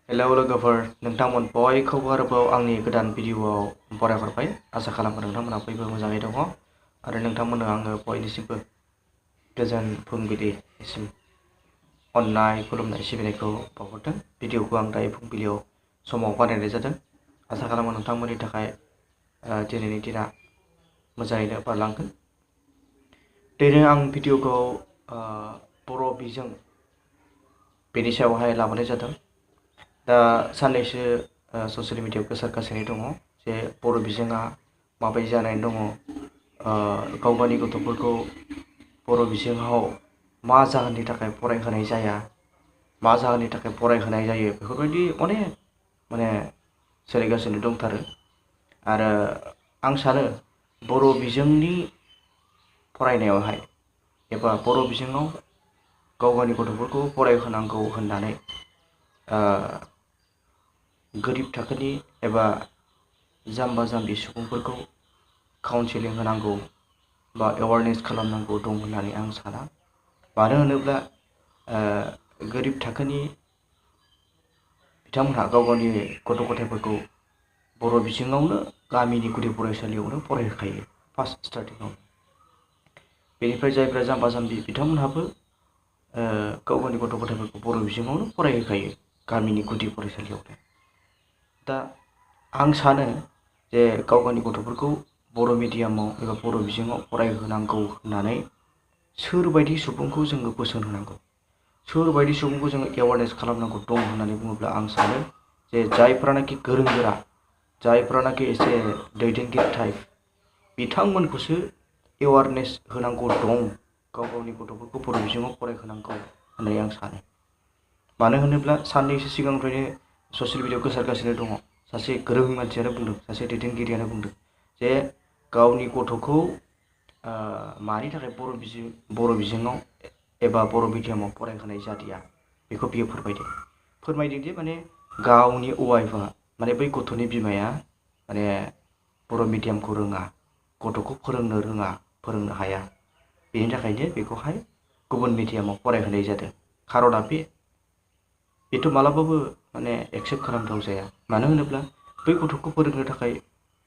Hello लोगोफोर, नोंथांमोन बयखौबो आरोबाव आंनि गोदान भिडिअआव बरायहरबाय। आसा खालामो नोंथांमोनहा बयबो मोजाङै दङ आरो नोंथांमोननो आङो बयनिसिमबो गोजोन फुंबिलिसिम अननाय खुलुमनाय सिबिनायखौ बावहरदों। भिडिअखौ आं दायो फुंबिलियाव समाव बानायनाय जादों। आसा खालामो नोंथांमोननि थाखाय दिनैनि दिना मोजाङैनो बारलांगोन। दिनै आं भिडिअखौ बर' बिजों बेनि सायावहाय लाबोनाय जादों। दा साननैसो ससियेल मिडियायाव गोसारगासिनो दङ जे बर' बिजोङा माबायदि जानानै दङ, गाव गावनि गथ'फोरखौ बर' बिजोङाव मा जाहोननि थाखाय फरायहोनाय जाया, मा जाहोननि थाखाय फरायहोनाय जायो, बेफोरबायदि अनेक सोलिगासिनो दंथारो। आरो आं सानो बर' बिजोंनि फरायनायावहाय एबा बर' बिजोङाव गाव गावनि गथ'फोरखौ फरायहोनांगौ होननानै गोरिब थाखोनि एबा जाम्बा जाम्बि सुबुंफोरखौ काउन्सिलिं होनांगौ बा एवारनेस खालामनांगौ दं होननानै आं साना। मानो होनोब्ला गोरिब थाखोनि बिथांमोनहा गाव गावनि गथ' गथायफोरखौ बर' बिजोङावनो गामिनि गुदि फरायसालियावनो फरायहोखायो फार्स्ट स्टार्टिङाव। बेनिफ्राय जायफ्रा जाम्बा जाम्बि बिथांमोनहाबो गाव गावनि गथ' गथायफोरखौ बर' बिजोङावनो फरायहोखायो गामिनि गुदि फरायसालियावनो। दा आं सानो जे गाव गावनि गथ'फोरखौ बर' मिडियामाव एबा बर' बिजोङाव फरायहोनांगौ होननानै सोरबायदि सुबुंखौ जोङो बोसोन होनांगौ, सोरबायदि सुबुंखौ जोङो एवारनेस खालामनांगौ दं होननानै बुङोब्ला आं सानो जे जायफ्रानाखि गोरों गोरा, जायफ्रानाखि एसे दैदेनगिरि टाइप, बिथांमोनखौसो एवारनेस होनांगौ दं, गाव गावनि गथ'फोरखौ बर' बिजोङाव फरायहोनांगौ होननानै आं सानो। मानो होनोब्ला साननैसो सिगांनिफ्रायनो ससियेल मिडियायाव गोसारगासिनो दङ। सासे गोरों मानसियानो बुंदों, सासे दैदेनगिरियानो बुंदों जे गावनि गथ'खौ मानि थाखाय बर' बिजोङाव एबा बर' मिडियामाव फरायहोनाय जादिया बेखौ बियो फोरमायदों जे माने गावनि वाइफआ माने बै गथ'नि बिमाया माने बर' मिडियामखौ रोङा, गथ'खौ फोरोंनो रोङा, फोरोंनो हाया। बेनि थाखायनो बेखौहाय गुबुन मिडियामाव फरायहोनाय जादों। खार'ना बेथ' मालाबाबो माने एक्सेप्ट खालामथाव जाया। मानो होनोब्ला बै गथ'खौ फोरोंनो थाखाय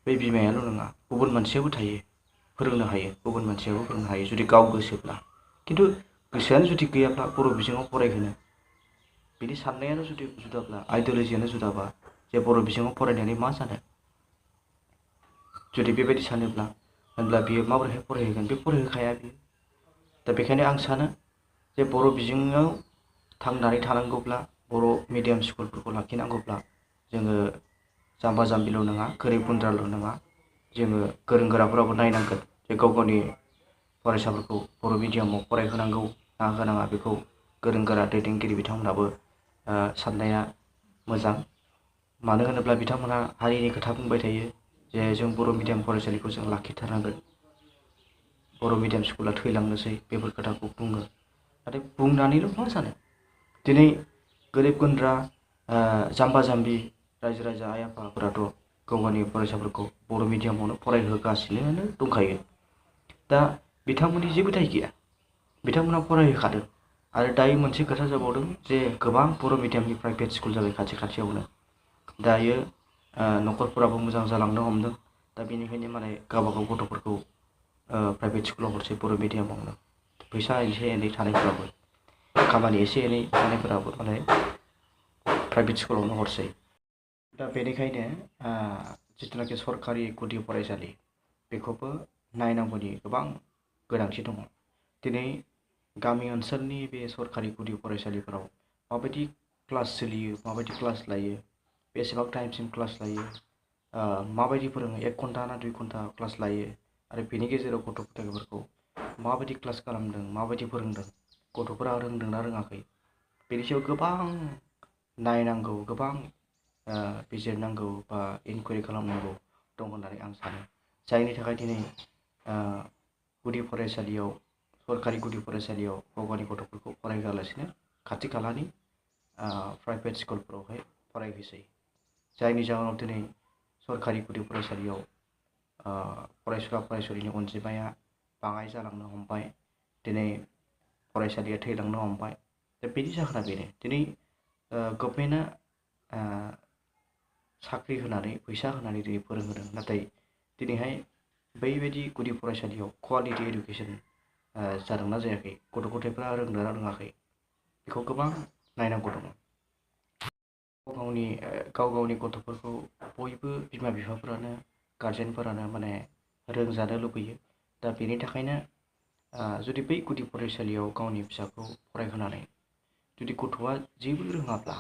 बै बिमायाल' नङा, गुबुन मानसियाबो थायो, फोरोंनो हायो, गुबुन मानसियाबो फोरोंनो हायो जुदि गाव गोसोब्ला। खिन्थु गोसोआनो जुदि गैयाब्ला बर' बिजोङाव फरायहोनो, बिनि साननायानो जुदि जुदाब्ला, आइडिय'लजियानो जुदाबा, जे बर' बिजोङाव फरायनानै मा जानो, जुदि बेबायदि सानोब्ला होनब्ला बियो माबोरैहाय फरायहोगोन? बे फरायहोखाया बियो। दा बेखायनो आं सानो जे बर' बिजोङाव थांनानै थानांगौब्ला, बर' मिडियाम स्कुलफोरखौ लाखिनांगौब्ला जोङो जाम्बा जाम्बिल' नङा, गोरिब गुन्द्राल' नङा, जोङो गोरों गोराफोराबो नायनांगोन जे गाव गावनि फरायसाफोरखौ बर' मिडियामाव फरायहोनांगौ ना होनाङा। बेखौ गोरों गोरा दैदेनगिरि बिथांमोनहाबो साननाया मोजां। मानो होनोब्ला बिथांमोनहा हारिनि खोथा बुंबाय थायो जे जों बर' मिडियाम फरायसालिखौ जों लाखिथारनांगोन, बर' मिडियाम स्कुला थैलांनोसै, बेफोर खोथाखौ बुङो। नाथाय बुंनानैल' मा जानो? दिनै गोरिब गुन्द्रा जाम्बा जाम्बि रायजो राजा आइ आफाफोराथ' गाव गावनि फरायसाफोरखौ बर' मिडियामावनो फरायहोगासिनो दंखायो। दा बिथांमोननि जेबो दाय गैया, बिथांमोनहा फरायहोखादों। आरो दायो मोनसे खोथा जाबावदों जे गोबां बर' मिडियामनि प्राइभेट स्कुल जाबाय खाथि खाथियावनो। दायो न'खरफोराबो मोजां जालांनो हमदों। दा बेनिखायनो माने गावबागाव गथ'फोरखौ प्राइभेट स्कुलाव हरसै, बर' मिडियामावनो। फैसा एसे एनै थानायफोराबो, खामानि एसे एनै थानायफोराबो माने प्राइभेट स्कुलावनो हरसै। दा बेनिखायनो जिथुनाखि सरकारि गुदि फरायसालि, बेखौबो नायनांगौनि गोबां गोनांथि दङ। दिनै गामि ओनसोलनि बे सरकारि गुदि फरायसालिफोराव माबायदि क्लास सोलियो, माबायदि क्लास लायो, बेसेबां टाइमसिम क्लास लायो, माबायदि फोरोङो, 1 घन्टा ना 2 घन्टा क्लास लायो, आरो बेनि गेजेराव गथ' गथायफोरखौ माबायदि क्लास खालामदों, माबायदि फोरोंदों, गथ'फोरा रोंदोंना रोङाखै, बेनि सायाव गोबां नायनांगौ, गोबां बिजिरनांगौ बा इनकुवारि खालामनांगौ दं होननानै आं सानो। जायनि थाखाय दिनै गुदि फरायसालियाव, सरकारि गुदि फरायसालियाव गाव गावनि गथ'फोरखौ फरायहोआलासिनो खाथि खालानि प्राइभेट स्कुलफोरावहाय फरायहोसै। जायनि जाहोनाव दिनै सरकारि गुदि फरायसालियाव फरायसुला फरायसुलिनि अनजिमाया बाङाय जालांनो हमबाय। दिनै फरायसालिया थैलांनो हमबाय। दा बेनि जाहोना बेनो, दिनै गभर्नमेन्टआ साख्रि होनानै फैसा होनानै दिनै फोरोंहोदों, नाथाय दिनैहाय बैबायदि गुदि फरायसालियाव क्वालिटि इडुकेसन जादोंना जायाखै, गथ' गथायफ्रा रोंदोंना रोङाखै, बेखौ गोबां नायनांगौ दङ। गाव गावनि गथ'फोरखौ बयबो बिमा बिफाफोरानो गारजेनफोरानो माने रोंजानो लुबैयो। दा बेनि थाखायनो जुदि बै गुदि फरायसालियाव गावनि फिसाखौ फरायहोनानै जुदि गथ'आ जेबो रोङाब्ला,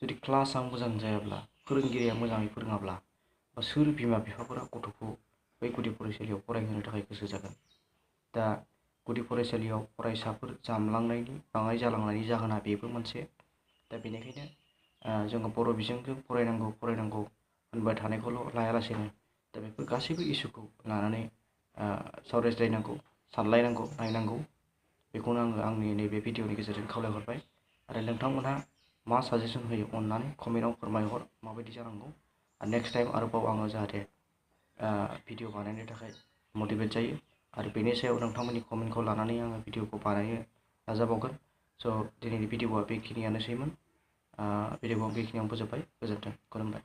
जुदि क्लासआ मोजां जायाब्ला, फोरोंगिरिया मोजाङै फोरोङाब्ला, बा सोर बिमा बिफाफोरा गथ'खौ बै गुदि फरायसालियाव फरायहोनो थाखाय गोसो जागोन? दा गुदि फरायसालियाव फरायसाफोर जामलांनायनि बाङाय जालांनायनि जाहोना बेबो मोनसे। दा बेनिखायनो जोङो बर' बिजोंजों फरायनांगौ होनबाय थानायखौल' लायालासेनो दा बेफोर गासैबो इसुखौ लानानै सावरायज्लायनांगौ, सानलायनांगौ, नायनांगौ। बेखौनो आङो आंनि नैबे भिडिअनि गेजेरजों खावलायहरबाय। आरो नोंथांमोनहा मा साजेसन होयो अननानै कमेन्टआव फोरमायहर माबायदि जानांगौ। आरो नेक्स्ट टाइम आरोबाव आङो जाहाथे भिडिअ बानायनो थाखाय मटिभेट जायो आरो बेनि सायाव नोंथांमोननि कमेन्टखौ लानानै आङो भिडिअखौ बानायनो नाजाबावगोन। स' दिनैनि भिडिअआ बेखिनियानोसैमोन। भिडिअखौ बेखिनियावनो फोजोब्बाय। गोजोन्थों, खुलुमबाय।